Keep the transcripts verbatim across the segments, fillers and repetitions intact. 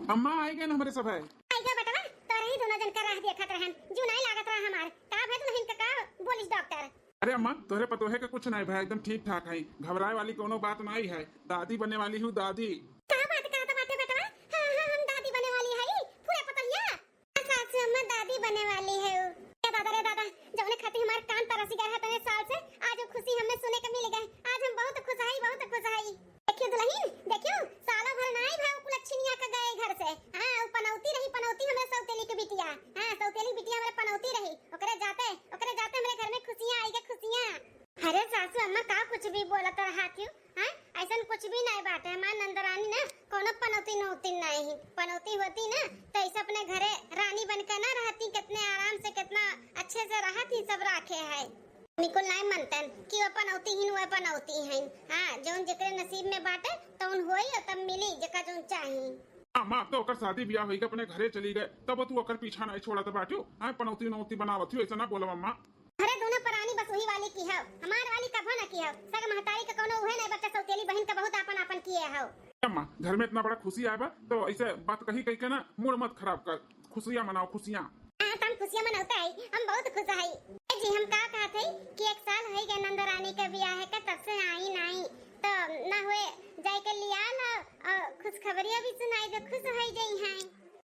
अम्मा, आइ गए न हमरे सब है। आइ गए बेटवा, तोरे ही दोनों जन का राह देखत रहन, जू नाहीं लागत रहा हमार। का भय दुलहिन का, का बोलिस डॉक्टर? अरे अम्मा, तोहरे पतोहे के कुछ नाहीं भय, एकदम ठीक ठाक है, घबराए वाली कउनो बात नाहीं है। दादी बने वाली हूँ, दादी। का बात कहत बाटे बेटवा? हाँ, हाँ, हम दादी बने वाली हई, पूरा पतोहिया। सासू अम्मा दादी बने वाली है उ। ए दादा रे दादा, जौने खातिर हमार कान तरसी गए है तने साल से, आज वो खुशी हमें सुने के मिल गए। आज हम बहुत खुश हई, बहुत खुश हई। देखियो दुलहिन, देखियो, सालों भर नाहीं भा कुलच्छिनिया के गए घर से। हाँ, उ पनौती रही, पनौती हमरे सौतेली के बिटिया। हाँ, सौतेली बिटिया हमरे पनौती रही। ओकरे जाते, ओकरे जाते हमरे घर में खुशियाँ आई गए, खुशियाँ। अरे सासू अम्मा, का कुछ भी बोलत रहत हो? हाँ, ऐसन कुछ भी नाहीं बाटे। हमार नंदरानी ना कउनो पनौती नौती नाहीं ही। पनौती होती ना तो ऐसे अपने घरे रानी बन के ना रहती, कितने आराम से, कितना अच्छे से रहत ही, सब राखे है। बिल्कुल नाहीं मनतन कि वो पनौती ही, वो पनौती हैं। हाँ, जौन जेकरे नसीब में बाटे तौन होई और तब मिली जेका जौन चाही। अम्मा, अब तो ओकर शादी ब्याह होई गए, अपने घरे चली गए, तब तू ओकर पीछा नाहीं छोड़त बाटियो। हाँ, पनौती नौती बनावत हो, ऐसा ना बोलो अम्मा। अरे दोनों परानी बस वही वाली की है, हमार वाली कभो ना की है। सग महतारी के कउनो उहे नाहीं बच्चा, सौतेली बहिन के बहुत आपन आपन किए हो। अम्मा, घर में इतना बड़ा खुशी आए बा, तो ऐसे बात कही कही के ना मूड मत खराब कर, खुशियाँ मनाओ, खुशियाँ। हाँ, तो हम खुशियाँ मनाते हैं, हम बहुत खुश है। ए जी, हम का कहत है कि एक साल हो गए नंदरानी के ब्याह के, तब से आई नाहीं, तो ना हुए जाए के लिया ला और खुशखबरिया भी सुनाई दे, खुश हो जाई हैं।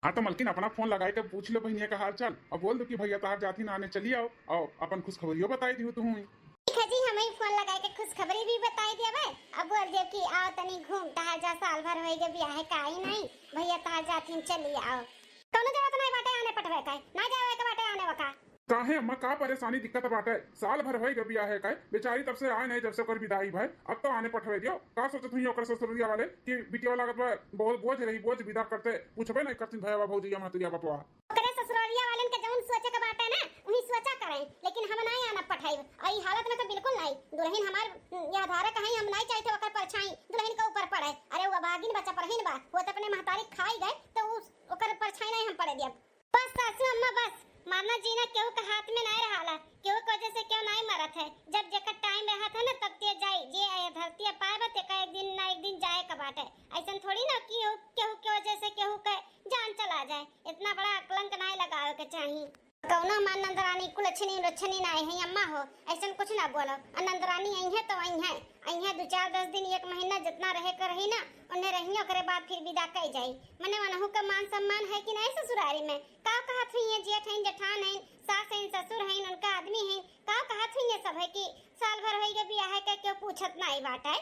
हाँ तो मलकिन, अपना फोन लगाए के पूछ लो बहिनिया का हाल चाल और बोल दो कि भैया तहार जाती ना आने, चली आओ और अपन खुशखबरियो बताई दियो तुम। ठीक है जी, हम ही फोन लगाए के खुशखबरी भी बताई देबे। अब बोल दियो कि आओ तनी घूम टहल जा, साल भर होई गए बियाहे का आई नाहीं, भैया तहार जाती चली आओ। कउनो जरूरत नाहीं बाटे आने पठवे का, ना जावे के बाटे आने वका। काहे अम्मा, का परेशानी दिक्कत बाटे? साल भर होई गए बियाहे का, बेचारी तब से आए नाहीं जब से ओकर विदाई भय। अब तो आने पठवे दियो। का सोचत हुई ओकर ससुरिया वाले कि बिटिया लागत बा बहुत बोझ रही, बोझ विदा करते पूछबे नाहीं करतीन भैया भौजैया महतरिया बपवा। ओकरे ससुररिया वालन के जौन सोचे के बाटे ना, वही सोचा करें, लेकिन हम नाहीं आना पठाइब। और ई हालत में तो बिल्कुल नाहीं। दुलहिन हमार, उम, यह धारा कहीं हम नाहीं चाहते ओकर परछाई दुलहिन के ऊपर पड़े। अरे वो अभागिन बा, चपरहिन बा, वो तो अपने महतारी खाई गए, तो उस, ओकर परछाई नाहीं हम पड़े दियब। बस सासू अम्मा बस, मरना जीना केहू के हाथ में नाहीं रहाला, केहू के वजह से केहू नाहीं मरत है। जब जेकर टाइम रहत है ना, तब ते जाई, जे ए धरती पाए बा, तेका एक दिन ना एक दिन जाए के बाटे। ऐसन थोड़ी ना कि केहू, केहू के वजह से केहू के जान चला जाए, इतना बड़ा कलंक नाहीं लगावे के चाही। कउनो हमार नंदरानी कुलच्छनी उलच्छनी नाहीं है अम्मा हो, ऐसन कुछ ना बोलो। और नंदरानी अइहें तो अइहें, अइहें दो चार दस दिन, एक महीना जितना रहे के रही ना, उन्हें रहिए, ओकरे बाद फिर विदा कई जाई। मने वनहू का मान सम्मान है कि नाहीं ससुरारी में? का कहत हुई है, जेठ हैं, जेठान हैं, सास हैं, ससुर हैं, उनका आदमी हैं, का कहत हुई है सब है कि साल भर होई गए बियाहे के, केहू पूछत नाहीं बाटे।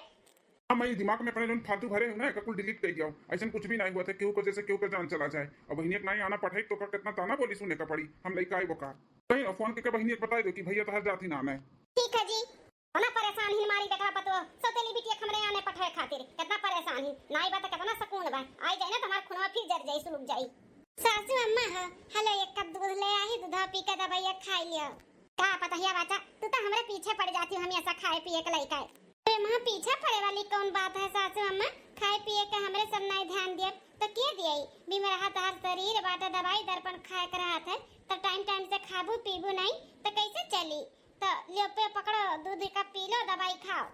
हाँ, मैं दिमाग में अपने जौन फालतू भरे हूँ ना, एका कुल डिलीट कर दिया हूँ। ऐसन कुछ भी नाहीं हुआ था, केहू के वजह से केहू के जान चला जाए। और बहिनिया के नाहीं आना पठाई तो का कितना ताना बोली सुने का पड़ी, हम लइका आए वो का। कहीं फोन करके बहिनिया के बताई दो कि भैया तहार जाती ना आने। ठीक है जी। ना परेशान ही मारी बेटा पतो, सौतेली बिटिया के हमरे आने पठाए खातिर कितना परेशान ही। नाहीं बा तो कितना सुकून बा, आई जाए ना तो हमार खुनवा फिर जर जाई, सुलुक जाई। सासू अम्मा हो, हेलो, एक कप दूध ले आई, दूधा पी के दवाइया खाई लियो। का पतहिया बाचा, तू तो हमरे पीछे पड़ जाती हो हमेशा खाए पिए के लइका। अरे माँ, पीछे पड़े वाली कौन बात है सासू अम्मा? खाए पिए के हमरे सब नाहीं ध्यान दिए तो के दिए? बीमार रहा तहार शरीर बाटे, दवाई दर्पण खाए के रहत है, तो टाइम टाइम से खाबू पीबू नाहीं तो कैसे चली? तो लियो पे पकड़ो, दूध का पी लो, दवाई खाओ।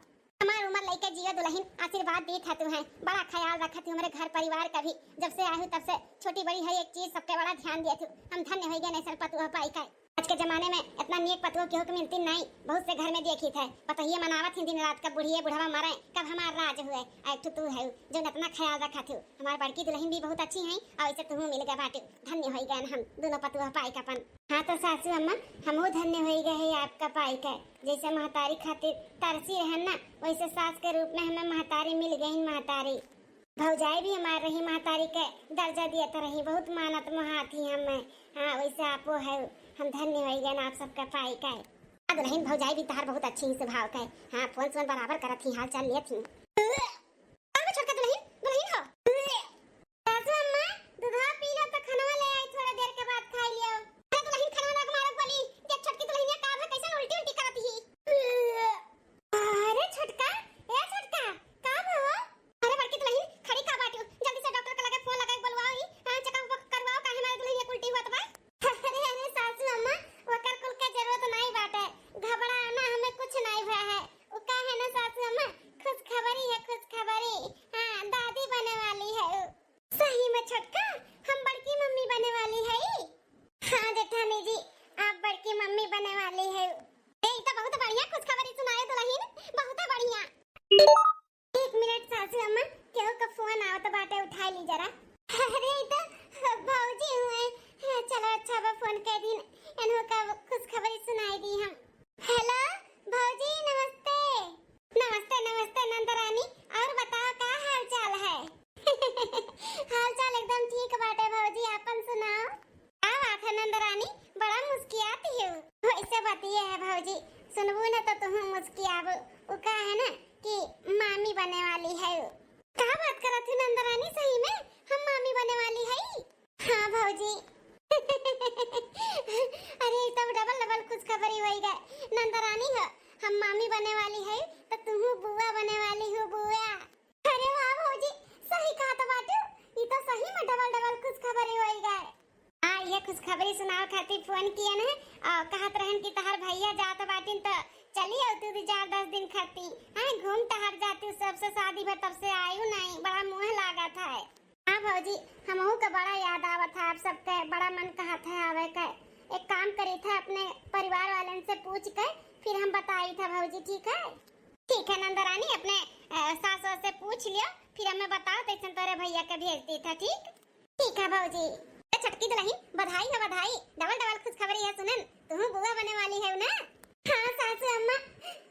हमार उम्र लइके जियो दुलहिन, आशीर्वाद दीत है तू है, बड़ा ख्याल रखत हूँ हमरे घर परिवार का भी। जब से आई हूँ तब से छोटी बड़ी हर एक चीज सबके बड़ा ध्यान दिए थू। हम धन्य होई गए ऐसन पतोह पाई का। आज के जमाने में इतना नेक पतोह केहू के मिलती नाहीं। बहुत से घर में देखी थे, पतोहिए मनावत ही दिन रात, कब बुढ़िए बुढ़वा मरे, कब हमार राज हुए। आ एक ठो तू है जो इतना ख्याल रखत हू। हमार बड़की दुलहिन भी बहुत अच्छी हैं और ऐसे तुहू मिल गए बाटे। धन्य होई गए हम दोनों पतोह पाई का अपन। हाँ तो सासू अम्मा, हमहू धन्य होई गए है आपका पाई के। जैसे महतारी खातिर तरसी रहन ना, वैसे सास के रूप में हमें महतारी मिल गई, महतारी। भौजाई भी हमार रही, महतारी के दर्जा दियत रही, बहुत मानत मोहात ही हमें। हाँ, वैसे आपो है, हम धन्य होई गए ना आप सबका पाई के। आ दुलहिन, भौजाई भी तहार बहुत अच्छी ही स्वभाव के। हाँ, फोन सोन बराबर करत ही, हाल चाल लेत ही। अरे छोटका दुलहिन, दुलहिन हो। सासू अम्मा, दूधवा पी लो तो खनवा ले आई, थोड़ा देर के बाद खाई लियो। अरे दुलहिन, खनवा ना मारो बोली, ये छोटकी दुलहिनिया का भा कैसन उल्टी उल्टी करत ही। अरे छोटका, ए छोटका, का भा हो? अरे बड़की दुलहिन, खड़ी का बाटियो, जल्दी से डॉक्टर के लगे फोन लगाई, बोलवाओ ही, हाँ, चेकअप करवाओ, काहे हमारे दुलहिनिया के उल्टी हुआ तो बा। अरे, अरे सासू अम्मा, ओकर कुल के जरूरत नाई बाटे, घबराना हमें कुछ नाई भा है। उ का है ना सासू अम्मा, खुशखबरी है, खुश खुशखबरी सुनावे खातिर फोन किए न, और कहत रहन कि तहार भैया जात बाटिन, तो चली आऊ तू दू चार दस दिन खातिर। हाँ, घूम टहर जाती, सबसे शादी भा तब से आयु नहीं, बड़ा मुँह लागत है। हाँ भौजी, हमहू के बड़ा याद आवत है आप सबके, बड़ा मन कहत है आवे के। एक काम करी थे, अपने परिवार वालन से पूछ के फिर हम बताई थे भौजी, ठीक है? ठीक है नंदरानी, अपने, अ, सास वास से पूछ लियो, फिर हमें बताओ, तैसन तोरे भैया के भेज दी थे, ठीक? ठीक है भौजी। ए छोटकी दुलहिन, बधाई है बधाई, डबल डबल खुशखबरी है सुनन, तुहू बुआ बने वाली है ना? हाँ सासू अम्मा,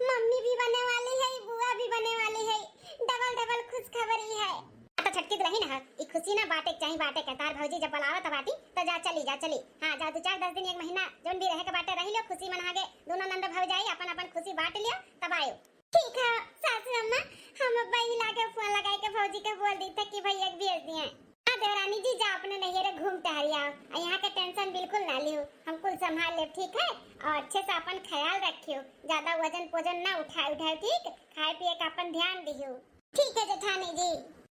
मम्मी भी बने वाली है, बुआ भी बने वाली है, डबल डबल खुशखबरी है। हाँ तो छोटकी दुलहिन है, ई खुशी ना बाटे के चाही, बाटे के। तार भौजी जब बुलावत बाटी तो जा, चली जा, चली। हाँ जा, दू चार दस दिन, एक महीना जौन भी रहे के बाटे रही लो, खुशी मना के दोनों नंद भौजाई अपन अपन खुशी बांट लियो, तब आयो। ठीक है सासू अम्मा, हम अब वही लागे फोन लगाए के भौजी के बोल दी थे कि भैया के भेज दिए। हाँ देवरानी जी, जा अपने नैहरे घूम टहरी आओ, और यहाँ के टेंशन बिल्कुल ना लियो, हम कुल संभाल लेब, ठीक है? और अच्छे से अपन ख्याल रखियो, ज्यादा वजन पोजन ना उठाए उठाए, ठीक? खाए पिए का अपन ध्यान दियो। ठीक है जेठानी जी।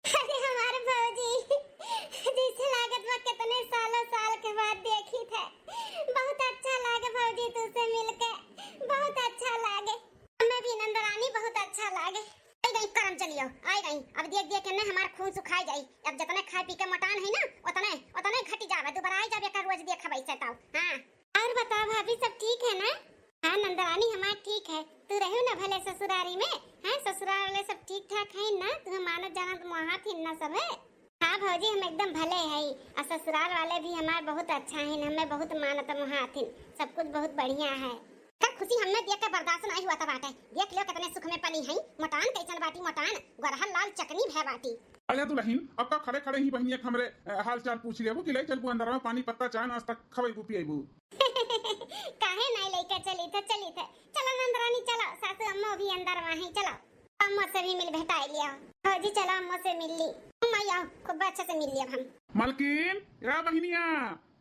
अरे हमारे भौजी, जैसे लागत बा कितने सालों साल के बाद देखी थे। बहुत अच्छा लागे भौजी, तुझसे मिलके बहुत अच्छा लागे। हमें भी नंदरानी बहुत अच्छा लागे। आई गई करम चलियो, आई गई। अब देख देख के ने हमार खून सुखाई जाई। अब जितने खाए पी के मोटान है ना, उतने उतने घटी जावे, दोबारा आई जावे एकर रोज देखब ऐसे ताऊ। हाँ। और बताओ भाभी, सब ठीक है ना? हाँ नंदरानी, हमार ठीक है। तू रहू ना भले ससुरारी में? हाँ, ससुराल वाले सब ठीक ठाक है ना? तू मानत जानत मोहात ही ना सब है? हाँ भौजी, हम एकदम भले है, और ससुराल वाले भी हमार बहुत अच्छा है, हमें बहुत मानत मोहात है, सब कुछ बहुत बढ़िया है। का खुशी हमें देख के बर्दाश्त नहीं हुआ था बाटे। देख लियो कितने सुख में पली है, मोटान कैसन बाटी, मोटान गोरहर लाल चकनी भय बाटी। अरे दुलहिन, अब का खड़े खड़े ही बहिनिया के हमरे, अ, हाल चाल पूछ लेबू कि ले चलबू अंदरवा पानी पत्ता चाय नाश्ता खवेबू पिएबू? काहे नहीं लेके चली थे, चली थे। चलो नंदरानी, चलो, सासू अम्मा भी अंदर वहाँ ही, चलो। अम्मा से भी मिल भेटाई लिया। भौजी, चलो अम्मा से मिल ली। अम्मा, आओ, खूब अच्छे से मिल लिया हम। मलकिन, ए बहिनिया,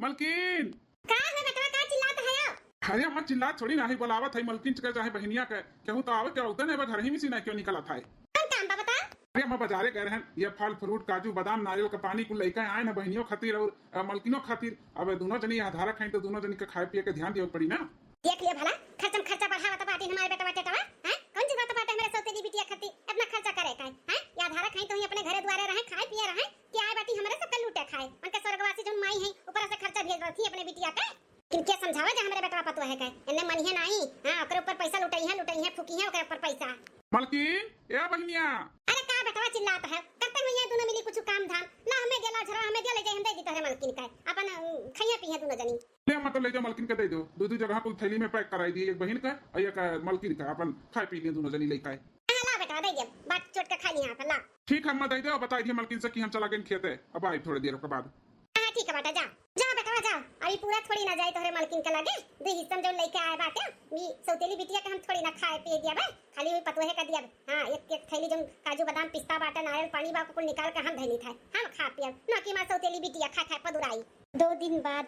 मलकिन। का है बेटवा, का चिल्लात है? अरे अम्मा, चिल्लात थोड़ी ना है, बुलावत है मलकिन के चाहे बहिनिया के। केहू तो आवे के उतने बा, घर ही में से ना क्यों निकलत है। कौन काम बा बता? अरे अम्मा, बाजारे गए रहन, ये फल फ्रूट, काजू बादाम, नारियल का पानी कुल लेके आए ना बहिनियों खातिर और, अ, मलकिनों खातिर। अब दोनों जनी यहाँ धारा खाई तो दोनों जनी के खाए पिए के ध्यान दियो पड़ी ना। देख लियो भला, खर्चम खर्चा बढ़ावत बाटिन हमारे बेटवा टेटवा, हैं? कौन चीज बात बाटे हमरे सौतेली बिटिया खातिर इतना खर्चा करे का, हैं? या धारा खाई तो ही अपने घरे दुआरे रहे, खाए पिए रहे, कि आए बाटी हमरे सबके लूटे खाए। उनके स्वर्गवासी जौन माई है, ऊपर से खर्चा भेज रही अपने बिटिया के। किनके समझावे जे हमरे बेटवा पतोह है के, एन्ने मनिहे नाई। हाँ, ओकरे ऊपर पैसा लुटइहे, लुटइहे, फूकिहे ओकरे ऊपर पैसा। मलकिन, ए बहिनिया। अरे का बेटवा चिल्लात है? करते हुए ये दोनों मिली कुछ काम धाम। ला हमें गेला झरा, हमें दे ले जाए, हम दे दी तोहरे मलकिन के। अपन, अम, खइहे पीहे दोनों जनी। ले अम्मा तो ले जाओ मलकिन के दे दो। दो दो जगह कुल थैली में पैक कराई दी, एक बहिन का और एक, अ, मलकिन का। अपन खाए पी लिए दोनों जनी लइका है। हाँ, ला बेटवा दे दे। बात चोट के खा लिया अपन, ला। ठीक है अम्मा, दे दो, बताई दिए मलकिन से कि हम चला गए खेते, अब आए थोड़ी देर के बाद। हाँ, ठीक है बेटा, जा। जा बेटवा, जा। अभी पूरा थोड़ी ना जाए तोहरे मलकिन के लगे। दो हिस्सा में जौन लेके आए बाटे, ई सौतेली बिटिया के हम थोड़ी ना खाए पिए दिया बे, खाली वही पतोहे का दिया बे। हाँ, एक एक थैली जौन काजू बादाम पिस्ता बाटे, नारियल पानी बा, कुल निकाल के हम धैली खाए, हम खा पिए, ना कि हमार सौतेली बिटिया खा खा पदुराई। दो दिन बाद।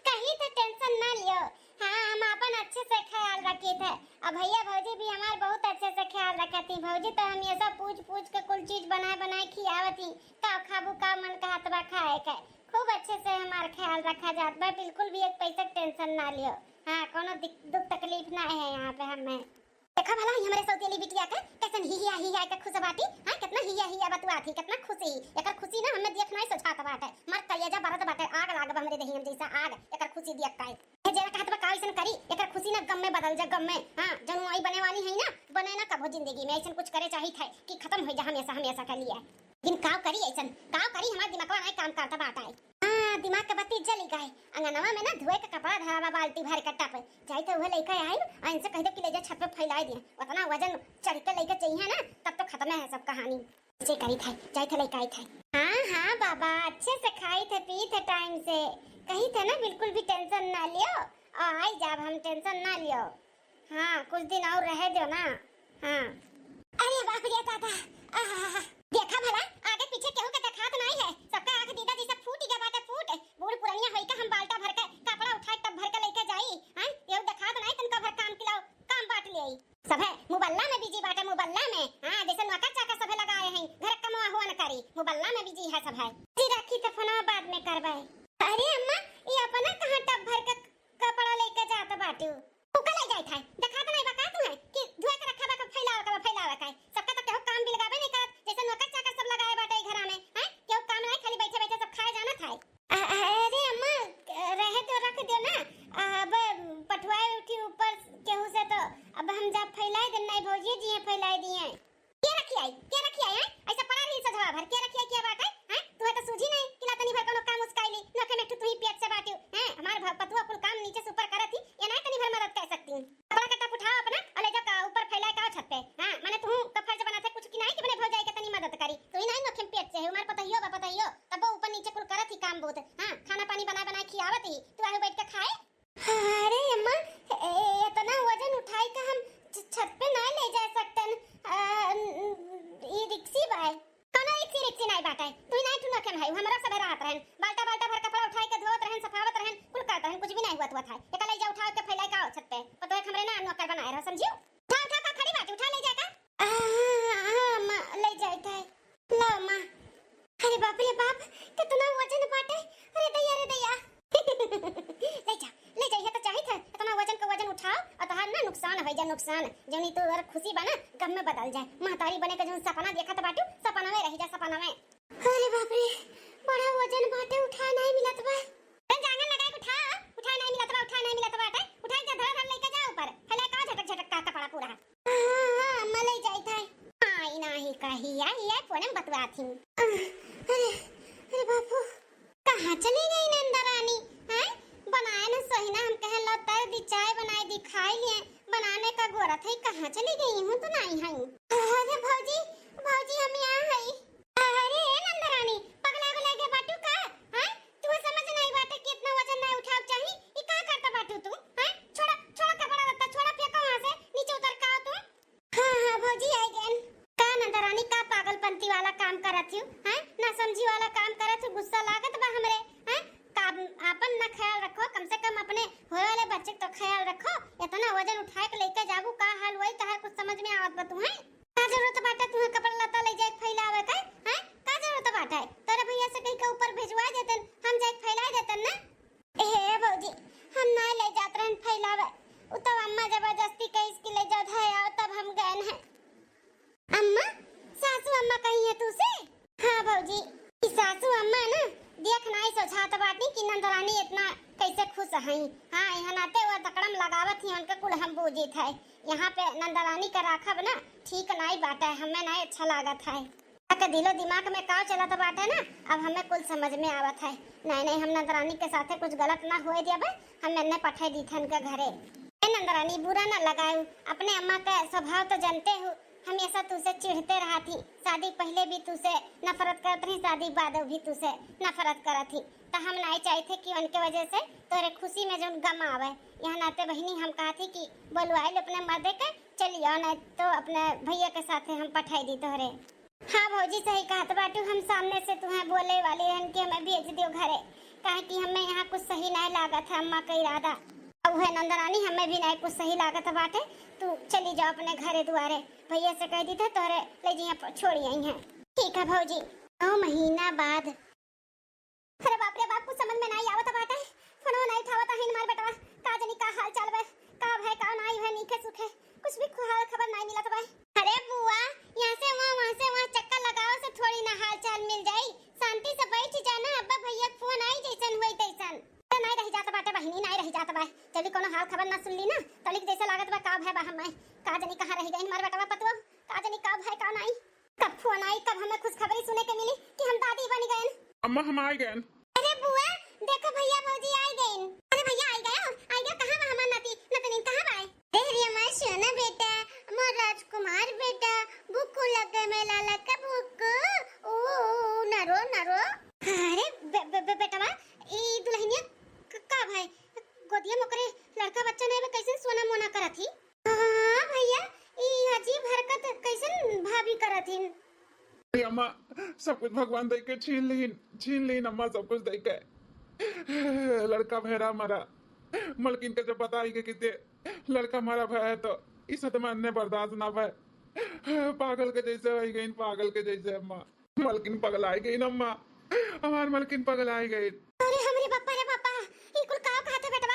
कहीं तो टेंशन ना लियो। हाँ, हम आपन अच्छे से ख्याल रखी थे। अब भैया भौजी भी हमार बहुत अच्छे से ख्याल रखती। भौजी तो हमेशा पूछ पूछ के कुल चीज बनाए बनाए खियावती। का खाबू, का मन कहत बा खाए के। खूब अच्छे से हमार ख्याल रखा जात बा, बिल्कुल भी एक पैसा के टेंशन ना लियो। हाँ, कोनो दिक-, दुख तकलीफ ना है यहाँ पे हमें। देखा भला, ई हमरे सौतेली बिटिया के कैसन हिहिया हिहिया के खुश बाटी। हाँ, कितना हिहिया हिहिया बतुआ थी, कितना खुशी। एकर खुशी ना हमें देख नहीं सोचात बाटे। मार कलेजा बरत बाटे, आग लाग बा हमरे देही में जैसा आग, एकर खुशी देख के। ये जेरा कहत बा का ऐसन करी, एकर खुशी ना गम में बदल जा, गम में। हाँ, जौन माई बने वाली है ना, बने ना कबो जिंदगी में। ऐसन कुछ करे चाहित है कि खत्म हो जा हमेशा हमेशा के लिए। लेकिन काव करी ऐसन, काव करी, हमार दिमागवा नहीं काम करता बाटे। हाँ, दिमाग के बत्ती जली गए। अंगनवा में ना धोए के कपड़ा धरा बा, बाल्टी भर के टप। जाई तो उहे लइका आई, आ इनसे कह दे कि ले जा छत पे फैला दिए। उतना वजन चढ़ के लइका चाहिए ना, तब तो खत्म है सब कहानी। ऐसे करी थे, जाई थे लइका आई थे। हाँ, हाँ बाबा, अच्छे से खाई थे, पी थे टाइम से। कही थे ना बिल्कुल भी टेंशन ना लियो, और आई जाब हम, टेंशन ना लियो। हाँ, कुछ दिन और रहे दो ना। हाँ। अरे बाप रे दादा, आहा, देखा भला, आगे पीछे केहू के देखात नाई है, सबका आँख दीदा जैसे फूट गया बाटे, फूट। बूढ़ पुरनिया होई के हम बाल्टा भर के, कपड़ा उठाए, टब भर के लेके जाई, हैं? केहू देखात नाई, तनको भर काम किलाओ, काम बांट ले। सभे मुबल्ला में बिजी बाटे, मुबल्ला में। हाँ, जैसे नौकर चाकर सभे लगाए हैं, घर कमवा हुआ न करी, मुबल्ला में बिजी है सभे। जी रखी तो फोनवा बाद में करबे। अरे भर के कपड़ा लेके जात बाटू। तू का ले जाइत है? देखात नहीं बा का तुहे कि धोए के रखा बा, का फैलावे के बा, फैलावे के है? सबका तो केहू काम बिलगावे नहीं करत, जैसे नौकर चाकर सब लगाए बाटे ई घरा में, हैं? केहू काम नहीं, खाली बैठे बैठे सब खाए जानत है। अ-, अरे अम्मा, रहे तो रख दे ना, अब पठुआए उठी ऊपर केहू से तो अब हम जब फैलाए देन, नहीं भौजी जी फैलाए दिए। के रखी आई, के रखी आई, हैं? ऐसा पड़ा रही सधवा भर, के रखी आई, के बात है, हैं? तुहे तो सूझी नहीं कि ला तनी भर कोनो काम उसकाई ली, नोखे में ठू तुही पेट से बाटियो, हैं? हमार भ-, पतुआ कुल काम नीचे से ऊपर करत ही, ये नहीं तनी भर मदद कर सकती। कपड़ा कट्टा उठाओ अपना और ले जाओ का ऊपर फैलाए का छत पे, हाँ? माने तू का फर्ज बनाते कुछ कि नहीं कि अपने भौजाई के तनी मदद करी, तू ही नहीं नोखे में पेट से है, हमार पतहियो बा पतहियो, तब वो ऊपर नीचे कुल करत ही काम बहुत, हाँ? खाना पानी बनाए बनाए खियावत ही, तू आगे बैठ के खाए। अरे अम्मा, ए, इतना वजन उठाई का हम छ-, छत पे ना ले जा सकतन। आ, न-, न-, ई रिक्सी बाय। कोनो रिक्सी, रिक्सी नाई बाटे। तू ही नाई ठुनक हम है, हमरा सबे रहत रहन। बाल्टा, बाल्टा भर कपड़ा उठाई के धोवत रहन, सफावत रहन, कुल करत रहन, कुछ भी नाई हुआ, हुआ था। एका ले जा उठा के फैलाई का छत पे। पतोह हमरे ना नौकर बनाए रहो, समझियो? उठा, उठा का खड़ी बाटे, उठा ले जा का। आ, हाँ, हाँ, अम्मा, ले जाइत है। लो माँ। अरे बाप रे बाप, कितना वजन बाटे। अरे दैया, अरे दैया। ले जा, ले जा, ये तो चाहित है। इतना वजन का वजन उठाओ और तोहार ना नुकसान होइ जा, नुकसान। जौनी तो अगर खुशी बा ना, गम में बदल जाए। महतारी बने का जौन सपना देखत बाटू, सपना में रह जा, सपना में। अरे बाप रे, बड़ा वजन बाटे, उठाए नहीं मिलत बा। अरे जांगर लगाए के उठा, उठाए नहीं मिलत बा, उठाए नहीं मिलत बाटे। उठाए जा, धर धर लेके जा ऊपर। फैला का झटक झटक का कपड़ा पूरा। हाँ, हाँ, अम्मा ले जाइत है। आई नाही कही, आई, आई, फोन में बतुआत ही। अरे, अरे बापू, कहाँ चली गई नंदा रानी? हैं? बनाए न सोहिना, हम कहे लो तर दी, चाय बनाए दी, खाई लिए, बनाने का गोरत है, कहाँ चली गई हूँ तो नहीं है। अरे भौजी, भौजी हम यहाँ है। अरे ए नंदा रानी, पगला गले के बाटू का? हैं? तुहे समझ नहीं बाटे कि इतना वजन नहीं उठाव चाही? ई का करता बाटू तू? हैं? छोड़ा, छोड़ा कपड़ा लत्ता, छोड़ा, फेंको वहाँ से, नीचे उतर का तू। हाँ, हाँ, भौजी आई गएन। का नंदा रानी, का पागलपंती वाला काम करत हियो, हैं? ना समझी वाला काम करत हियो, गुस्सा लागत बा हमरे, हैं? का आपन ना ख्याल रखो, कम से कम अपने होए वाले बच्चे क तो ख्याल रखो। इतना वजन उठाए के लेके जाबू, का हाल होई तहार कुछ समझ में आवत बा तुहे? का जरूरत बाटे तुहे कपड़ा लत्ता ले जाए के फैलावे के, हैं? का जरूरत बाटे? तोरे भैया से कही के ऊपर भेजवा देतन, हम जाए के फैला देतन ना। ए भौजी, हम ना ले जात रहन फैलावे, उ तब अम्मा जबरदस्ती कहिस कि ले जाओ, धाय आओ, तब हम गएन हैं। अम्मा, सासू अम्मा कही है तू से? हाँ भौजी, ई सासू अम्मा ना देख नाई सोझात बाटी कि नंदरानी इतना कैसे खुश हई। हाँ, यहाँ नाते वो तकड़म लगावत ही, उनके कुल हम बूझित है। यहाँ पे नंदरानी का राखब ना ठीक नाई बाटे, हमें नाई अच्छा लागत है। के दिलो दिमाग में का चलत बाटे ना, अब हमें कुल समझ में आवत है। नहीं, नहीं, हम नंदरानी के साथे कुछ गलत ना होए देबे, हम एन्ने पठाई दीथन के घरे। ए नंदरानी, बुरा ना लगायू, अपने अम्मा के स्वभाव तो जानते हो, हमेशा तू से चिढ़ते रहत ही। शादी पहले भी तू से नफरत करत रही, शादी बाद भी तू से नफरत करत ही। तो हम नहीं चाहते कि उनके वजह से तोरे खुशी में जौन गम आवे। यहाँ नाते बहिनी हम कहत ही कि बोलवाइल अपने मर्दे के, चलियो, नहीं तो अपने भैया के साथे हम पठाई दी तोहरे। हाँ भौजी, सही कहत बाटू, हम सामने से तुहें बोले वाली रहन कि हमें भेज दियो घरे, काहे कि हमें यहाँ कुछ सही नहीं लागत है अम्मा का इरादा। अब है नंदरानी, हमें भी नहीं कुछ सही लागत बाटे, तू चली जाओ अपने घरे दुआरे, भैया से कह दी थे तोहरे ले जी छोड़ी आई हैं। ठीक है भौजी। नौ महीना बाद। अरे बाप रे बाप, कुछ समझ में नाई आवत बाटे। फोनो नाई उठावत है हमार बेटवा। का जनी का हाल चाल बा, का भय, का नाई भय, नीके सुखे, कुछ भी खु-, हाल खबर नाई मिलत बा। अरे बुआ, यहाँ से वहाँ, वहाँ से वहाँ चक्कर लगावे से थोड़ी ना हाल चाल मिल जाई। शांति से बैठ जाना, अब्बा भैया के फोन आई, जैसन हुई तैसन। अरे नाई रह जात बाटे बहिनी, नाई रह जात बा। जल्दी कोनो हाल खबर ना सुन ली ना, तलिक जैसे लागत बा का भय बा हमें। का जनी कहाँ रह गई हमार बेटवा पतुआ, का जनी का भय का नाई। कब फोन आई, कब हमें खुशखबरी सुने के मिली कि हम दादी बन गएन। अम्मा, हम आई गएन। अरे बुआ, देखो भैया भौजी आई गएन। अरे भैया आई गयो, आई गयो, कहाँ बा हमार नाती, नतनीन कहाँ बा? अरे हमार सोना बेटा, मोर राजकुमार बेटा, बुक्कू लगे में लाला का बुक्कू, ओ, ओ, ओ, नरो, नरो। अरे बे-, बे-, बे-, बेटवा, ई दुल्हनिया क-, का भाई, गोदिया में ओकरे लड़का बच्चा नहीं बा, कैसे सोना मोना करत ही? हाँ भैया, ई अजीब हरकत कैसन भाभी करत हिन? अरे अम्मा, सब कुछ भगवान दे के छीन लीन, छीन लीन अम्मा, सब कुछ दे के। लड़का भैरा मरा, मलकिन के जब बताई के किते लड़का मरा भय है तो ई सदमा ने बर्दाश्त ना भय। पागल के जैसे हो गई, पागल के जैसे अम्मा। मलकिन पगलाई गई अम्मा, हमार मलकिन पगलाई गई। अरे हमरे बापा रे बापा, ई कुल का कहत है बेटा?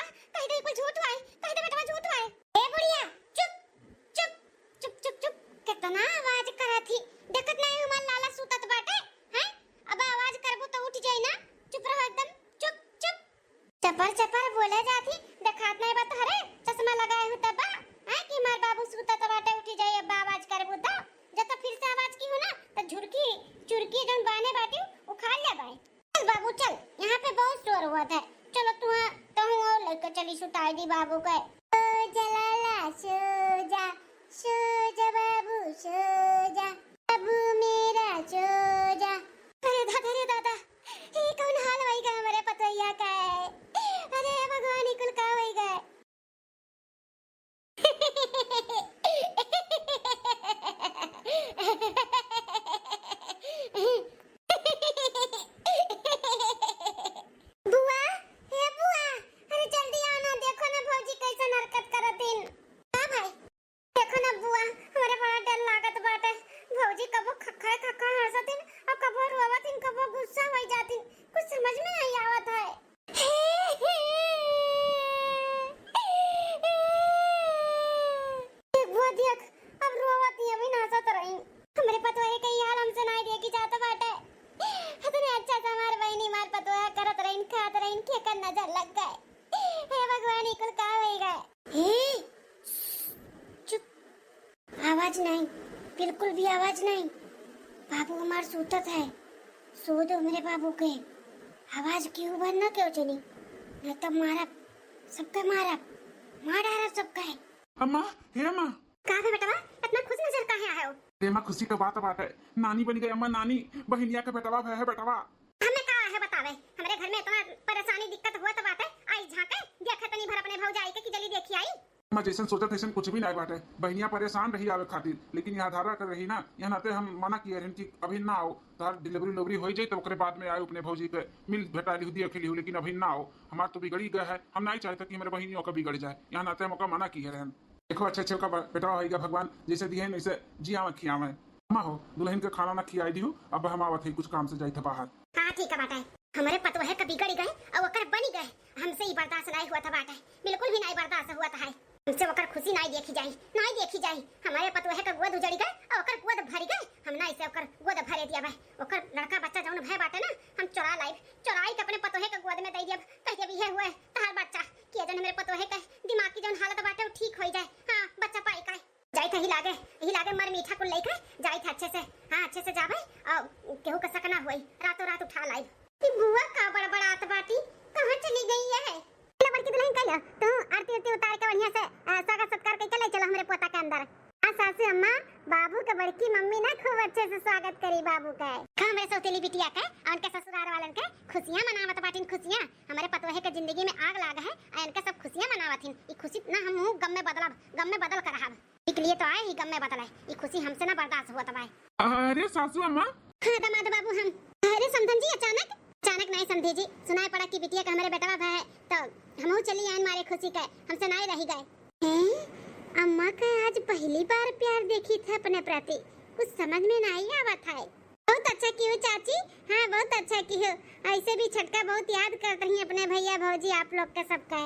चपर चपर बोले जाती, देखात नाहीं बा तोहरे, चश्मा लगाए हू तब बा, हैं कि हमार बाबू सूतत बाटे, उठी जाई, अब आवाज करबू त, जब तो फिर से आवाज किहू ना, त झुरकी, चुरकी जौन बाने बाटी, उखाड़ ले बाई। चल बाबू चल, यहाँ पे बहुत शोर हुआ था, चलो तू, तहूँ और लेके चली सुताई दी बाबू के। सो जा लाला, सो जा, सो जा बाबू, सो जा, बाबू मेरा सो जा। अरे दादा रे दादा, ई कौन हाल होई गए हमरे पतोहिया का है? अरे भगवान, ई कुल का होई गए? बुआ, हे बुआ, अरे जल्दी आओ ना, देखो ना भौजी कैसन हरकत करत हिन। का भाई? देखो ना बुआ, हमरे बड़ा डर लागत बाटे। भौजी कबो खखाए खखाए हंसत हिन और कबो रोवत हिन, कबो गुस्सा होई जात हिन, कुछ समझ में नहीं आवत है। देख बुआ देख, अब रोवत ही, अभी हंसत रही। हमरे पतोहे के ई हाल हमसे नाई देखी जात बाटे। इतने अच्छा से हमार बहिनी, हमार पतोहा करत रहीन, खात रहीन, केकर नजर लग गए। हे भगवान, ई कुल का होई गए? हे, चुप, आवाज नहीं, बिल्कुल भी आवाज नहीं। बाबू हमार सूतत है, सो दो मेरे बाबू के। आवाज क्यों बंद ना क्यों चली, नहीं तो मारब, सबके मारब, मार डारब सबके। अम्मा, हे अम्मा। का है बेटवा, इतना खुश नजर काहे आए हो? अरे अम्मा, खुशी का बात बाटे, नानी बन गए अम्मा, नानी, बहिनिया के बेटवा भय है बेटवा। हमें का है बतावे, हमरे घर में इतना परेशानी दिक्कत हुआ तो बाटे, आई झांके, देखे तनी भर अपने भौजाई के कि जल्दी देखी आई। अम्मा, जैसन सोचत तैसन कुछ भी नाई बाटे। बहिनिया परेशान रही आवे खातिर, लेकिन यहाँ धारा कर रही ना, यहाँ नाते हम मना किए रहन कि अभी ना आओ, तार डिलीवरी उलीवरी होई जाई तो ओकरे बाद में आए, अपने भौजी के मिल भेटा लिहू, देख लिहू, लेकिन अभी ना आओ। हमार तो बिगड़ी गए है, हम नाई चाहते कि हमरे बहिनियों का बिगड़ जाए, यहाँ नाते हम ओका मना किए रहन। देखो, अच्छे अच्छे का ब-, बेटा होइगा, भगवान जैसे दिए हैं, वैसे जियावे खियावे। अम्मा हो, दुल्हन के खाना ना खियाई दियो, अब हम आवत है, कुछ काम से जाई थे बाहर। हाँ, ठीक है बाटे। हमरे पतोहे का बिगड़ी गए और ओकर बनी गए, हमसे ही बर्दाश्त नहीं हुआ था बाटे, बिल्कुल भी नहीं बर्दाश्त हुआ था है। हमसे ओकर खुशी नहीं देखी जाई, नहीं देखी जाई। हमारे पतोहे का गोद उजड़ी गए और ओकर गोद भरी गए, हम ना इसे ओकर गोद भरे दिया भाई। ओकर लड़का बच्चा जौन भय बाटे ना, हम चोरा लाइब, चोराई के अपने पतोहे के गोद में दे दियब, कह दियब, "ये हुए तहार बच्चा।" कि जन हमरे पतोहे के दिमाग की जौन हालत बाटे, वो ठीक होई जाए। हाँ, बच्चा पाई का। जाई थे ही लागे, ही लागे मर मीठा कुल लेके जाई थे अच्छे से। हाँ, अच्छे से जाबे और केहू का शक ना होई, रातों रात उठा लाइब। ई बुआ का बड़बड़ात बाटी, कहाँ चली गई है? चलो बड़की दुल्हन, कहियो तू आरती उरती उतार के बढ़िया से, अ, स्वागत सत्कार करके ले चलो हमरे पोता के अंदर। हाँ सासू अम्मा, बाबू के बड़की मम्मी ना खूब अच्छे से स्वागत करी बाबू के। का हमरे सौतेली बिटिया के और उनके ससुराल वालन के खुशियाँ मनावत बाटिन, खुशियाँ। हमरे पतोहे के जिंदगी में आग लाग है और इनके सब खुशियाँ मनावत हिन। ई खुशी ना हम गम में बदलब, गम में बदल कर रहब। के लिए तो आए ही गम में बदले, ई खुशी हमसे ना बर्दाश्त हुआ तबाय। अरे सासू अम्मा। हाँ दामाद बाबू हम। अरे समधन जी, अचानक? अचानक नहीं समधी जी, सुनाई पड़ा कि बिटिया का हमरे बेटवा भय है, तो हमहू चली आयन मारे खुशी के, हमसे नाई रही गए। हैं? अम्मा का आज पहली बार प्यार देखी थे अपने प्रति, कुछ समझ में नाई आवत है। बहुत अच्छा किहू चाची, हाँ बहुत अच्छा किहू। ऐसे भी छटका बहुत याद करत रही अपने भैया भौजी आप लोग के सबके।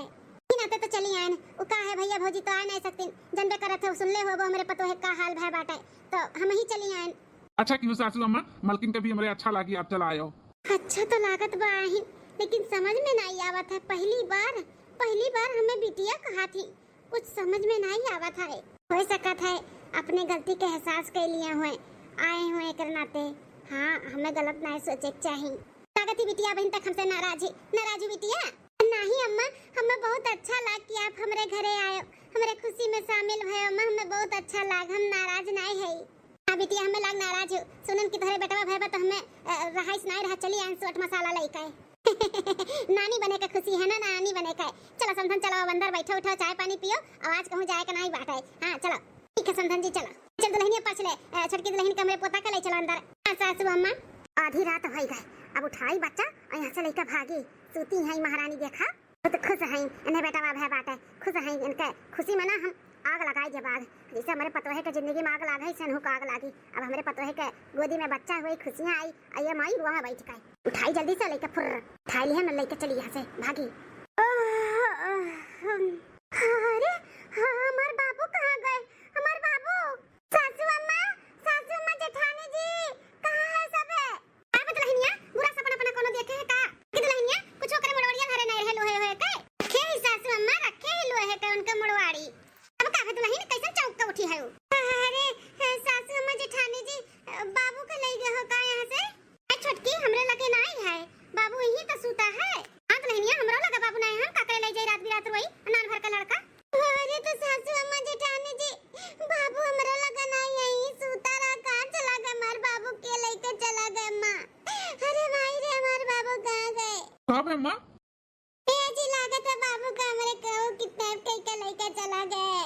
ई नाते तो चली आयन, उ का है भैया भौजी तो आ नहीं सकतीन, जनबे करत हो, सुनले होबो हमरे पतोहे का हाल भय बाटे, तो हम ही चली आयन। अच्छा किहू सासू अम्मा, मलकिन के भी हमरे अच्छा लागी आप चला आयो। अच्छा तो लागत बा आहिन, लेकिन समझ में नहीं आवत है, पहली बार, पहली बार हमें बिटिया कहा थी, कुछ समझ में नहीं आवत है। हो सकत है अपने गलती के एहसास कर लिया हुए, आए हुए एकर नाते। हाँ, हमें गलत नहीं सोचे के चाही। लागत ही बिटिया बहन तक हमसे नाराज ही, नाराज ही बिटिया। नहीं अम्मा, हमें बहुत अच्छा लाग कि आप हमरे घरे आयो, हमरे खुशी में शामिल भयो अम्मा, हमें बहुत अच्छा लाग, हम नाराज नहीं है। हाँ बिटिया, हमें लाग नाराज हो, सुनन कि तोहरे बेटवा भय बा तो हमें, अ, रहाइश नहीं रहा, चली आयन सोट मसाला लेके। नानी बने के खुशी है ना, नानी बने के। चलो समधन, चलो अब अंदर बैठो उठो, चाय पानी पियो, और आज कहूँ जाए के नहीं बाटे। हाँ चलो। ठीक है समधन जी, चलो। चल दुल्हनिया पर्स ले, अ, छोटकी दुल्हन के हमरे पोता के ले चलो अंदर। हाँ सासू अम्मा। आधी रात हो गई, अब उठाई बच्चा और यहाँ से लेकर भागी, सूती है महारानी, देखा। बहुत खुश हैं, इन्हें बेटा भय बाटे, खुश हैं, इनके खुशी में ना हम आग लगाई जब आग, जैसे हमरे पतोहे के जिंदगी में आग लाग है, इसे इनहू का आग लागी। अब हमरे पतोहे के गोदी में बच्चा हुई, खुशियाँ आई, अये माई रुआ में बैठ के। उठाई जल्दी से लेके फुर्र, उठाई लिहे में लेके चली यहाँ से, भागी। ओह, ओह, हम, अरे, हाँ, हमार बाबू कहाँ गए? हमार बाबू? सासू अम्मा, सासू अम्मा, जेठानी जी, कहाँ है सब? का बे दुल्हनिया, बुरा सपना अपना कोनो देखे है का? कि दुल्हनिया, कुछ ओकरे मुड़वड़िया धरे नहीं रहे लोहे होए के, का भे अम्मा? ए जी, लागत है बाबू का हमरे केहू kidnap कइके लइके चला गए।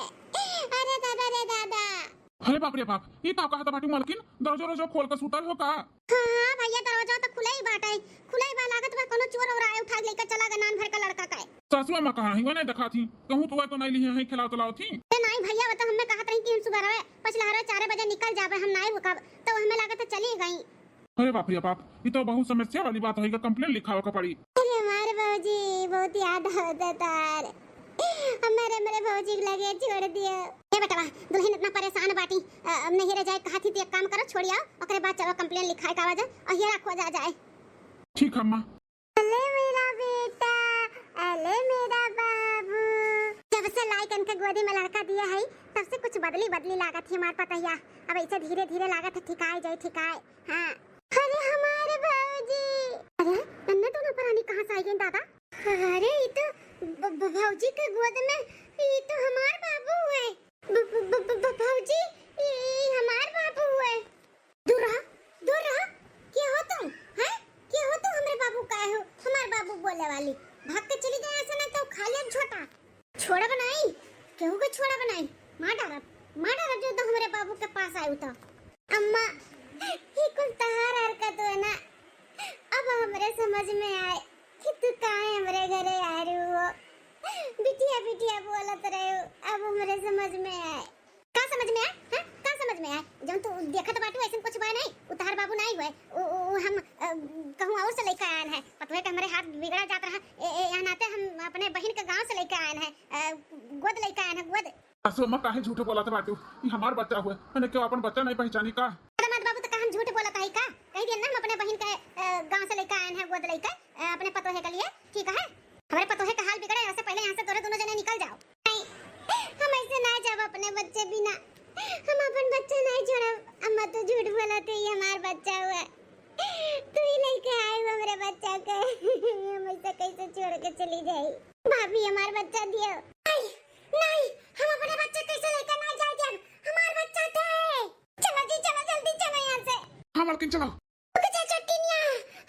अरे दादा रे दादा। अरे बाप रे बाप, ई का कहत बाटू मलकिन? दरवाजा रोजा खोल के सुतल हो का? हाँ, हाँ भैया, दरवाजा तो खुले ही बाटे, खुले ही बा। लागत बा कोनो चोर और आए उठा के लइके चला गए नान भर का लड़का का। सासू अम्मा कहाँ है? वो नहीं देखा थी, कहूँ तो वह तो नहीं लिहे हैं, खिलाओ तो लाओ थी। ए नहीं भैया, वो तो हमें कहत रही कि हम सुबह रहे पछलहरा चार बजे निकल जाबे, हम नहीं रुकब, तो हमें लागत है चली गई। अरे बाप रे बाप, ई तो बहुत समस्या वाली बात होइगा, complain लिखावे का पड़ी। अरे हमारे भौजी, बहुत याद आवत है तार। हमारे, हमारे भौजी के लगे छोड़ दियो। ए बेटवा, दुल्हन इतना परेशान बाटी, अ, अब नहीं रह जाए, कहा थी तो एक काम करो, छोड़ आओ, ओकरे बाद चलो complain लिखाए का आवाज और हेरा खोजा जाए। ठीक है अम्मा। अले मेरा बेटा, अले मेरा बाबू। जब से लाइकन के गोदी में लड़का दिया है, तब से कुछ बदली बदली लागत है हमार पतैया। अब ऐसे धीरे धीरे लागत है ठिकाए जाए, ठिकाए। हाँ। अरे हमारे भौजी। अरे, एन्ने दोनों परानी कहाँ से आई गई दादा? अरे, ई तो ब-, ब-, भौजी के गोद में, ई तो हमार बाबू है। ब-, ब-, ब-, ब-, ब-, भौजी, ई, ई हमार बाबू है। दूर रहा, दूर रहा। के हो तुम? हैं? के हो तुम हमरे बाबू का हो? हमार बाबू बोले वाली। भाग के चली जाए, ऐसा नहीं तो खा लिया झोटा। छोड़ब नाई, केहू के छोड़ब नाई, मार डारब, मार डारब जो तो हमरे बाबू के पास आयु तो। अम्मा, ई कुल तहार हरकत है ना, अब हमरे समझ में आए कि तू काहे हमरे घरे आ रही हो। बिटिया, बिटिया बोलत रहे हो, अब हमरे समझ में आए। का समझ में आए? हैं? का समझ में आए? जौन तू देखत बाटू, ऐसन कुछ बा नहीं। उ तहार बाबू नहीं हुए। उ, उ, उ हम, अ, कहूँ और से लइके आयन है। पतोहे के हमरे हाथ बिगड़ा जात रहा। ए, ए, यह नाते हम अपने बहिन के गाँव से लइके आयन है। अ, गोद लइके आयन है, गोद। सासू अम्मा काहे झूठ बोलत बाटू? ई हमार बच्चा हुए। मैंने क्यों अपन बच्चा नहीं पहचानी का? अरे मत बाबू, तो का हम झूठ बोलत है का? कही दिया ना हम अपने बहिन के, अ, गाँव से लइके आयन है, गोद लइके, अ, अपने पतोहे के लिए। ठीक है? हमरे पतोहे का हाल बिगड़े, ऐसे पहले यहाँ से तोरे दोनों जने निकल जाओ। नहीं, हम ऐसे ना जाब अपने बच्चे बिना। हम अपन बच्चा नहीं छोड़ब। अम्मा, तू झूठ बोलत है, ये हमार बच्चा हुआ। तू ही लेके आए हो हमरे बच्चा के। हम ऐसे कैसे छोड़ के चली जाई? भाभी, हमार बच्चा दियो। नहीं, नहीं, हम अपने बच्चा कैसे लेके ना जाए देब? हमार बच्चा थे। चलो जी, चलो, जल्दी चलो यहाँ से। हाँ, मालकिन, चलो। रुक जा, छोटकिनिया,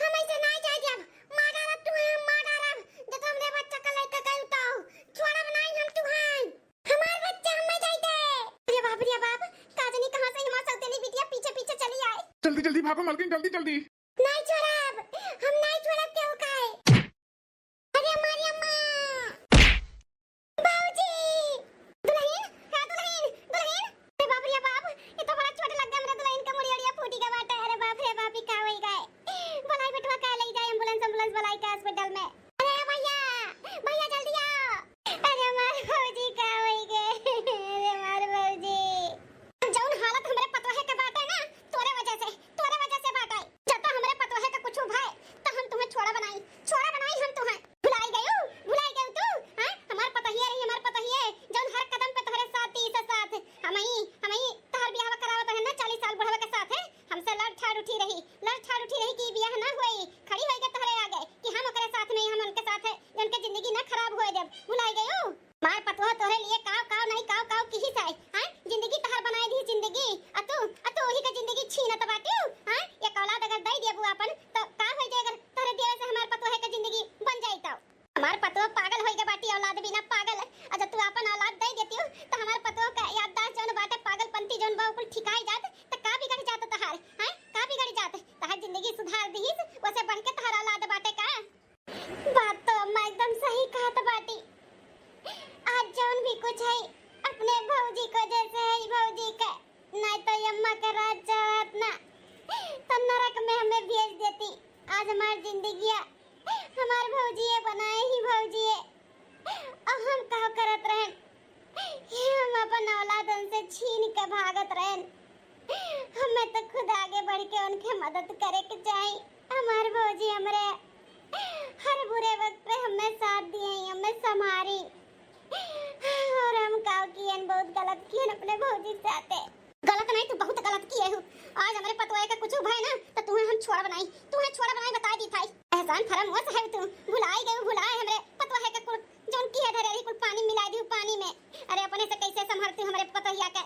हम ऐसे ना जाए देब। मार डारब तुहे, हम मार डारब। जब हमरे बच्चा का लड़का गई तो छोड़ब नहीं हम तुहे। हमार बच्चा हमें जाए दे। अरे बाप रे बाप, का जानी कहाँ से हमार सौतेली बिटिया पीछे पीछे चली आए। जल्दी जल्दी भागो मालकिन, जल्दी जल्दी। नहीं छोड़ब, हम नहीं छोड़ब केहू का है। अरे हमारी अम्मा। भौजी! दुल्हन, हाँ दुल्हन, दुल्हन। अरे बाप रे बाप, ये तो बड़ा चोट लग गया, मेरा दुल्हन का मुड़ी उड़िया फूटी का बाटा। अरे बाप रे बाप, ये का होई गए? बुलाई बेटवा का ले जाए, ambulance, ambulance बुलाई के hospital में। अरे भैया, भैया जल्दी आओ। अरे हमार भौजी का होई गए? अरे हमार भौजी। जौन हालत हमरे पतोहे के बाटे ना, तोरे वजह से, तोरे वजह से बाटे। जब तो हमरे पतोहे के कुछ भय, त हम तुम्हें छोड़ा बनाई, छोड़ा बनाई हम तुम्हें। भुलाई गयू, भुलाई गयू तू, हैं? हमार पतोहिए रही, हमार पतोहिए, जौन हर कदम पे तोहरे साथ दी से साथ। हमही, हमही तोहर बियाह करावत है ना, चालीस साल बुढ़वा के साथ है, हमसे लड़ ठाड़ उठी रही, लड़ ठाड़ उठी रही कि बियाह ना होई, खड़ी होई के तोहरे आगे कि हम ओकरे साथ में, हम उनके साथ है, जौन के जिंदगी ना खराब होए देब। भुलाई गयू? मार पतोह तोहरे लिए काव काव नहीं काव काव किहिस है, हैं? जिंदगी तहार बनाए दी जिंदगी, अ तू, अ तू ओही के जिंदगी छीनत बाटियो, हैं? एक औलाद अगर दई देबू आपन, त का होई जे अगर तोहरे देवे से हमार पतोह के जिंदगी बन जाई त? हमार पतोह पागल होई के बाटी, औलाद बिना पागल। अ जब तू आपन औलाद दई देतियो, त हमार पतोह का याददाश्त जौन बाटे, पागलपंती जौन बा, कुल ठिकाई जात, त का बिगड़ जात तहार, हैं? का बिगड़ जात? तहार जिंदगी सुधार दिहिस, ओसे बढ़ के तहार औलाद बाटे का? बात तो अम्मा एकदम सही कहत बाटी। आज जौन भी कुछ है, अपने भौजी को जैसे है भौजी का, नहीं तो ये अम्मा का राज चलत ना, तो नरक में हमें भेज देती। आज हमार जिंदगिया हमार भौजी है, बनाए ही भौजी है। अब हम का करत रहन? ये हम अपन औलाद उनसे छीन के भागत रहन। हमें तो खुद आगे बढ़ के उनके मदद करे के चाही। हमार भौजी हमरे हर बुरे वक्त पे हमें साथ दिए, हमें संभारी। और हम का कियन, बहुत गलत कियन अपने भौजी के साथे। गलत नहीं, तू बहुत गलत किए हो। आज हमरे पतोहे का कुछ भय ना, तो तुम्हें हम छोड़ा बनाई, तुम्हें छोड़ा बनाई बता दी थाई। एहसान फरामोश है तू, भुलाई गई, भुलाए हमरे पतोहे का कुल, जौन किए धरे रही कुल पानी मिला दी पानी में। अरे अपने से कैसे संभालती हमरे पतोहिया के,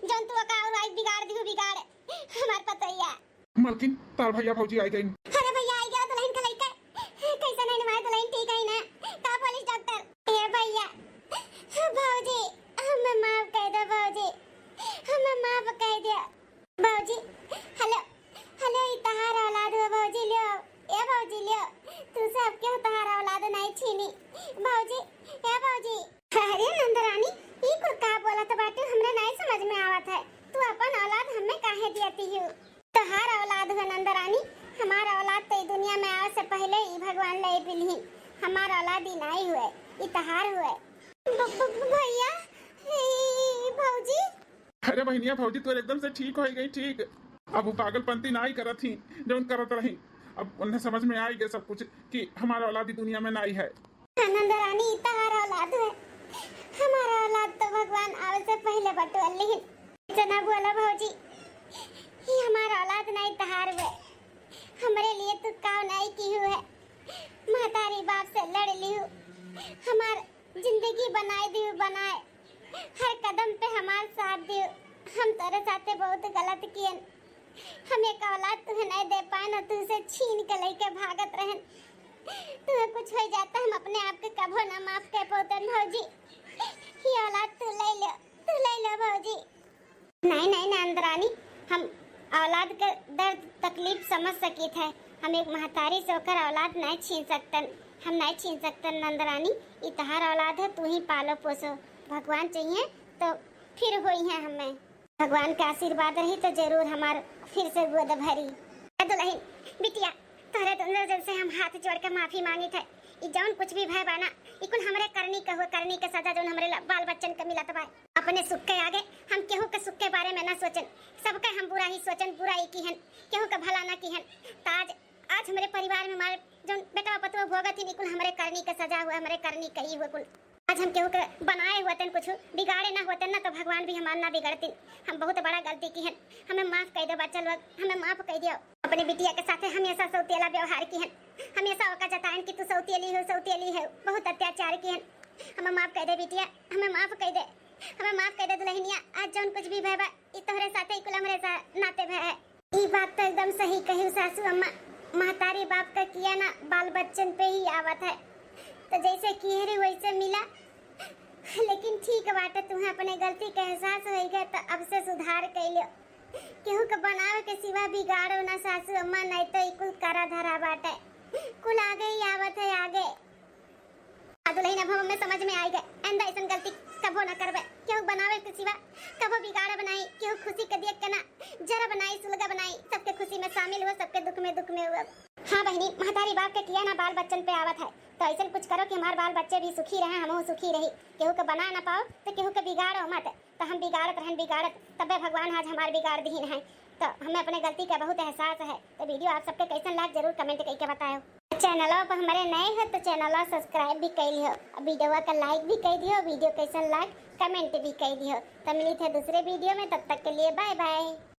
जौन तू का और आई बिगाड़ दी बिगाड़ हमार पतोहिया। मलकिन, तार भैया भौजी आई गइन। अरे भैया आई गया दुल्हन का लइका। कैसे नहीं मार पहिले ई भगवान ले पिलही, हमार औलाद ई नाई हुए, ई तहार हुए। भ-, भ-, भैया, ई भौजी। अरे बहनिया, भौजी तोर एकदम से ठीक होइ गई, ठीक। अब वो पागलपंती नाई करत ही, जौन करत रही। अब उन्हें समझ में आई गए सब कुछ कि हमार औलाद ई दुनिया में नाई है। नंद रानी, ई तहार औलाद है, हमार औलाद तो भगवान आवे से पहिले बटुअल लिहिन। इतना बोला भौजी, ई हमार औलाद नाई तहार हुए, हमरे लिए तू काव नाई किहू है, महतारी बाप से लड़ लिहू, हमार जिंदगी बनाए दिहू बनाए, हर कदम पे हमार साथ दिहू। हम तोरे साथे बहुत गलत कियन, हम एक औलाद तुहे नहीं दे पाएन और तुहसे छीन के लेके भागत रहन। तुहे कुछ हो जाता, हम अपने आप के कभो ना माफ कर पौतन भौजी। ये औलाद तू ले लो, तू ले लो भौजी। नहीं, नहीं, नंद रानी, हम औलाद के दर्द तकलीफ समझ सकित है। हम एक महतारी से ओकर औलाद नहीं छीन सकतन, हम नहीं छीन सकतन नंद रानी। ई तहार औलाद है, तू ही पालो पोसो। भगवान चाहिए तो फिर होई है हमें। भगवान का आशीर्वाद रही तो जरूर हमार फिर से गोद भरी। ए दुल्हन, बिटिया, तोहरे दोनों जन से हम हाथ जोड़ के माफी मांगित है। ई जौन कुछ भी भय बा ना, ई कुल हमरे करनी के हुए, करनी के सजा जौन हमरे ला-, बाल बच्चन के मिलत बा। अपने सुख के आगे हम केहू के सुख के बारे में ना सोचन, सबके हम बुरा ही सोचन, बुरा ही किहन, केहू के भला ना किहन। त आज, आज हमरे परिवार में हमारे जौन बेटवा पतोह भोगत ही, ई कुल हमरे करनी के सजा हुए, हमरे करनी के ही हुए कुल। आज हम केहू के बनाए होतन, कुछ बिगाड़े ना होतन ना, तो भगवान भी हमार ना बिगड़तिन। हम बहुत बड़ा गलती किहन, हमें माफ कइ दो बच्चा लोग, हमें माफ कइ दियो। अपने बिटिया के साथे हमेशा सौतेला व्यवहार किहन, हमेशा ओका जतायन कि तू सौतेली हो, सौतेली हो, बहुत अत्याचार किहन। हमें माफ कइ दे बिटिया, हमें माफ कइ दे, हमें माफ कइ दे दुल्हनिया। आज जौन कुछ भी भय बा, ई तोहरे साथे, ई कुल हमरे सा-, नाते भय है। ई बात तो एकदम सही कही सासू अम्मा, महतारी बाप का किया ना बाल बच्चन पे ही आवत है, तो जैसे किहे रही वैसे मिला। लेकिन ठीक बाटे, तुम्हें अपने गलती के एहसास होइ गए तो अब से सुधार कइ लो। केहू के बनावे के सिवा बिगाड़ो ना सासू अम्मा, नहीं तो ई कुल करा धरा बाटे, कुल आगे ही आवत है आगे। आ दुल्हन, अब हमें समझ में आइ गए, आइंदा ऐसन गलती कभो ना करबे। केहू बनावे के सिवा कभो बिगाड़ब नाई, केहू खुशी के देख के ना जरब नाई, सुलगब नाई। सबके खुशी में शामिल हो, सबके दुख में दुख में हो। हाँ बहिनी, महतारी बाप के किया ना बाल बच्चन पे आवत है, तो ऐसन कुछ करो कि हमार बाल बच्चे भी सुखी रहे, हमहू सुखी रही। केहू के बना ना पाओ तो केहू के बिगाड़ो मत। तो हम बिगाड़त रहन बिगाड़त, तबे भगवान आज हमार बिगाड़ दिहिन है। तो हमें अपने गलती का बहुत एहसास है। तो video आप सबके कैसन लाग, जरूर comment करके बतायो। Channel पर हमारे नए हो तो channel subscribe भी कर लियो, video का like भी कर दियो, video कैसन लाग comment भी कर दियो। तो मिली थे दूसरे video में, तब तक के लिए bye bye।